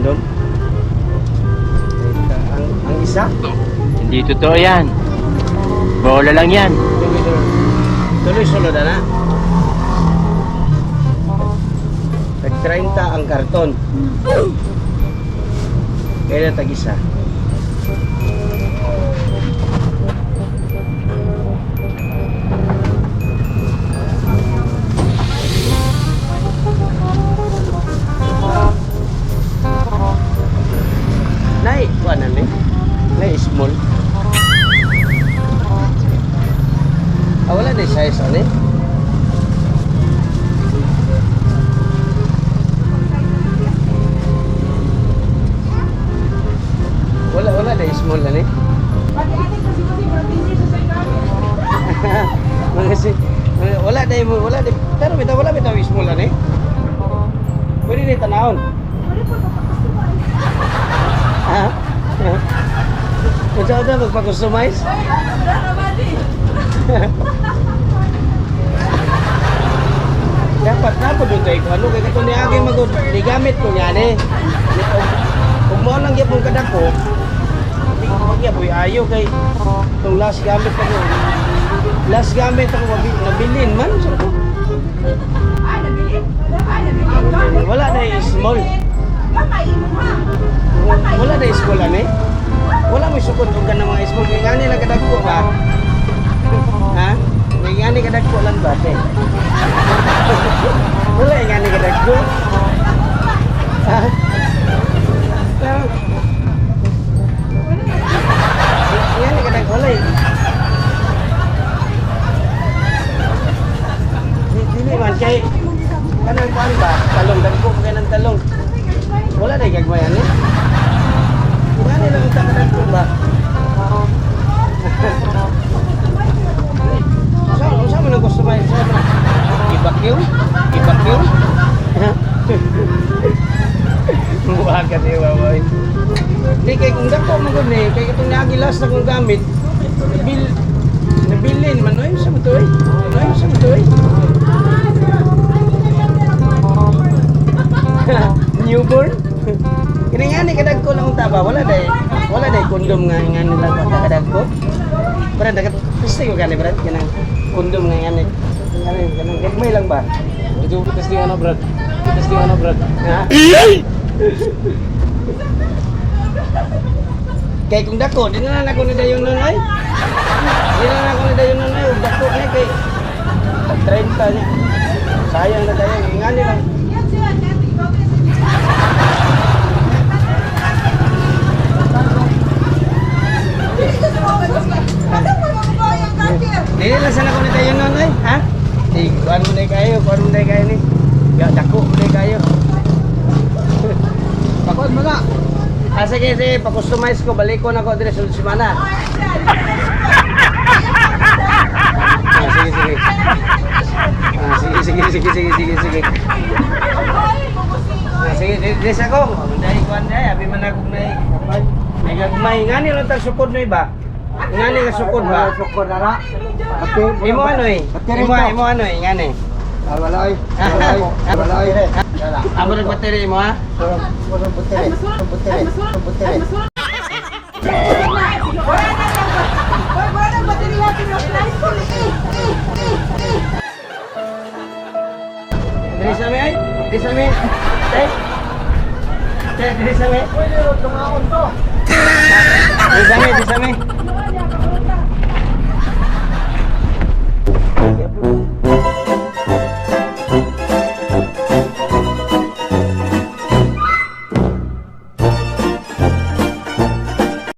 Kondom. 30 ang isa? Hindi totoo yan. Bola lang yan. Tuloy, tuloy. Tuloy sulod na. Tag 30 ang karton. Kaya tag isa. Nay, kuan na ni? Nay small. Ah, wala na yung size ano eh? Wala, wala na yung small ano eh. Mga si, wala na yung, wala na, pero bitaw, wala bitaw yung small ano eh. Pwede na yung tanahon. Ha? Unsa unsa magpa-customize? Dapat na po doon tayo kung ano kay katong niagi magud gigamit ko niya ni. Ug mao lang gyapon kadako. Di ko gyapon ayo kay tong last gamit ako. Last gamit ako nabilin man sa ko. Wala na yung small. Wala na yung small ani. Wala mo sukod og kanang mga small kay ngani lang kadagko ba? Ha? May ngani kadagko lang ba te? Wala yung ngani kadagko. Ha? Pero ngani kadagko wala eh. Dili man kay kanang kuan ba? Talong dagko kay nang talong. Wala na gagmay ani. Ngani lang ta kadagko ba? Sa mo nang customize sa mo? Ibakyo? Ibakyo? Buha ka ni baboy. Di kay kung dako mo gud ni kay itong nagilas na kong gamit. Nabil nabilin man oy sa mo to oy. Oy sa mo to oy. Newborn? Kini nga ni kadagko lang ang taba, wala day. Wala day kondom nga nga nila ka kadagko. Brad, dagat piste ko gani brad kanang kondom nga nga ni. Kanang kanang gagmay lang ba? Ito testing ano, Brad? Testing ano, Brad? Ha? Kay kung dako, di na lang ako ni dayon nun ay. Di na lang ako ni dayon nun ay, ug dako ni kay tag 30 niya. Sayang na dayon, nga ni lang. Dili lang sana ko ni dayon nun ay, ha? Di kuan mo day kayo, kuan mo day kayo ni. Ya dako mo day kayo. Pakuan mo na. Ah, sige, sige, pa-customize ko, balik ko na ko dire sa semana. Ah, sige, sige. Ah, sige, sige, sige, sige, sige, sige. Ah, sige, di sa ko. Dahil kuan dahil, abi man ako na may gagmay. Nga ni lang tag sukod no iba? Nga ni ka sukod ba? Sukod na na. Imo ano eh? Imo, imo ano eh? Nga ni. Ah, wala ay. Wala ay. Wala ay. Wala. Amo nag battery mo ha? Wala butere. Butere. Butere. Diri sa mi ay. Diri sa mi. Tay. Tay, diri sa mi. Pwede ro tumaon to. Diri sa mi, diri sa mi.